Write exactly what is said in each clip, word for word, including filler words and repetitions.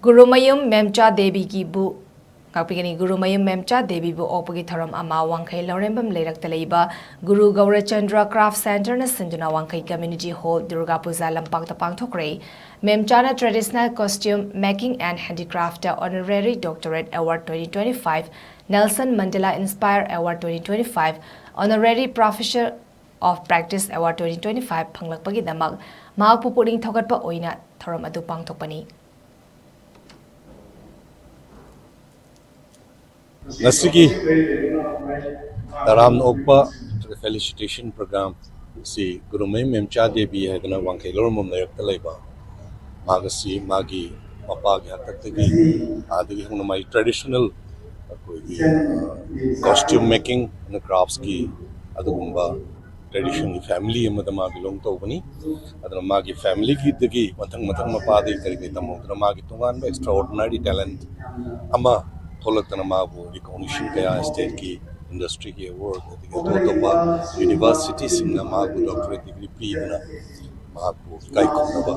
ꯒꯨꯔꯨꯃꯌꯨꯝ ꯃꯦꯝꯆꯥ ꯗꯦꯕꯤꯒꯤꯕꯨ ꯉꯥꯛꯄꯤꯒꯅꯤ꯫ ꯒꯨꯔꯨꯃꯌꯨꯝ ꯃꯦꯝꯆꯥ ꯗꯦꯕꯤꯕꯨ ꯑꯣꯛꯄꯒꯤ ꯊꯧꯔꯝ ꯑꯃ ꯋꯥꯡꯈꯩ ꯂꯧꯔꯦꯝꯕꯝ ꯂꯩꯔꯛꯇ ꯂꯩꯕ ꯒꯨꯔꯨ ꯒꯧꯔꯆꯟꯗ꯭ꯔ ꯀ꯭ꯔꯥꯐ ꯁꯦꯟꯇꯔꯅ ꯁꯤꯟꯗꯨꯅ ꯋꯥꯡꯈꯩ ꯀꯝꯃ꯭ꯌꯨꯅꯤꯇꯤ ꯍꯣꯜ ꯗꯨꯔꯒꯥ ꯄꯨꯖꯥ ꯂꯝꯄꯥꯛꯇ ꯄꯥꯡꯊꯣꯛꯈ꯭ꯔꯦ꯫ ꯃꯦꯝꯆꯥꯅ traditional costume making and handicraft award twenty twenty five, Nelson Mandela Inspire Award twenty twenty five, Honorary Professor of Practice Award twenty twenty five ꯐꯪꯂꯛꯄꯒꯤꯗꯃꯛ ꯃꯍꯥꯛꯄꯨ ꯄꯨꯛꯅꯤꯡ ꯊꯧꯒꯠꯄ ꯑꯣꯏꯅ ꯊꯧꯔꯝ ꯑꯗꯨ ꯄꯥꯡꯊꯣꯛꯄꯅꯤ꯫ ꯉꯁꯤꯒꯤ ꯇꯔꯥꯝꯅ ꯑꯣꯛꯄ felicitation program ꯑꯁꯤ ꯒꯨꯔꯨꯃꯌꯨꯝ ꯃꯦꯝꯆꯥ ꯗꯦꯕꯤ ꯍꯥꯏꯗꯅ ꯋꯥꯡꯈꯩ ꯂꯧꯔꯦꯝꯕꯝ ꯂꯩꯔꯛꯇ ꯂꯩꯕ, ꯃꯍꯥꯛ ꯑꯁꯤ ꯃꯥꯒꯤ ꯃꯄꯥꯒꯤ ꯍꯥꯛꯇꯛꯇꯒꯤ ꯑꯥꯗꯒꯤ ꯍꯧꯅ ꯃꯥꯒꯤ traditional ꯑꯩꯈꯣꯏꯒꯤ costume making and craftsꯀꯤ ꯑꯗꯨꯒꯨꯝꯕ traditionꯒꯤ family ꯑꯃꯗ ꯃꯥ belong ꯇꯧꯕꯅꯤ꯫ ꯑꯗꯨꯅ ꯃꯥꯒꯤ familyꯒꯤꯗꯒꯤ ꯃꯊꯪ ꯃꯊꯪ ꯃꯄꯥꯗꯒꯤ ꯀꯔꯤ ꯀꯔꯤ ꯇꯝꯍꯧꯗꯅ ꯃꯥꯒꯤ ꯇꯣꯉꯥꯟꯕ extraordinary talent ꯑꯃ ꯊꯣꯛꯂꯛꯇꯅ ꯃꯥꯕꯨ recognition ꯀꯌꯥ stateꯀꯤ, industryꯒꯤ award ꯑꯗꯒꯤ ꯑꯇꯣꯞ ꯑꯇꯣꯞꯄ universityꯁꯤꯡꯅ ꯃꯥꯕꯨ doctorate degree ꯄꯤꯗꯨꯅ ꯃꯍꯥꯛꯄꯨ ꯏꯀꯥꯏ ꯈꯨꯝꯅꯕ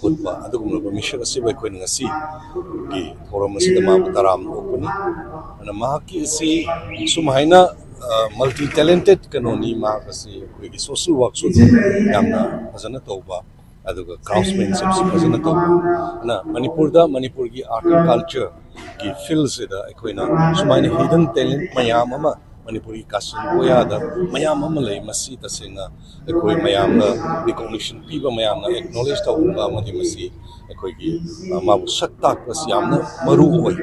ꯎꯠꯄ ꯑꯗꯨꯒꯨꯝꯂꯕ ꯃꯤꯁꯛ ꯑꯁꯤꯕꯨ ꯑꯩꯈꯣꯏꯅ ꯉꯁꯤꯒꯤ ꯊꯧꯔꯝ ꯑꯁꯤꯗ ꯃꯥꯕꯨ ꯇꯔꯥꯝꯅ ꯑꯣꯛꯄꯅꯤ꯫ ꯑꯗꯨꯅ ꯃꯍꯥꯛꯀꯤ ꯑꯁꯤ ꯁꯨꯝ ꯍꯥꯏꯅ multi talented ꯀꯩꯅꯣꯅꯤ꯫ ꯃꯍꯥꯛ ꯑꯁꯤ ꯑꯩꯈꯣꯏꯒꯤ social workꯁꯨ ꯑꯗꯨꯝ ꯌꯥꯝꯅ ꯐꯖꯅ ꯇꯧꯕ, ꯑꯗꯨꯒ craftsmanshipꯁꯨ ꯐꯖꯅ ꯇꯧꯕ꯫ ꯑꯗꯨꯅ ꯃꯅꯤꯄꯨꯔꯗ, ꯃꯅꯤꯄꯨꯔꯒꯤ art and cultureꯒꯤ fieldꯁꯤꯗ ꯑꯩꯈꯣꯏꯅ ꯁꯨꯃꯥꯏꯅ hidden talent ꯃꯌꯥꯝ ꯑꯃ ꯃꯅꯤꯄꯨꯔꯒꯤ ꯀꯥꯆꯤꯟ ꯀꯣꯌꯥꯗ ꯃꯌꯥꯝ ꯑꯃ ꯂꯩ꯫ ꯃꯁꯤ ꯇꯁꯦꯡꯅ ꯑꯩꯈꯣꯏ ꯃꯌꯥꯝꯅ recognition ꯄꯤꯕ, ꯃꯌꯥꯝꯅ acknowledge ꯇꯧꯕ ꯑꯃꯗꯤ ꯃꯁꯤ ꯑꯩꯈꯣꯏꯒꯤ, ꯑ, ꯃꯥꯕꯨ ꯁꯛ ꯇꯥꯛꯄꯁꯤ ꯌꯥꯝꯅ ꯃꯔꯨ ꯑꯣꯏ꯫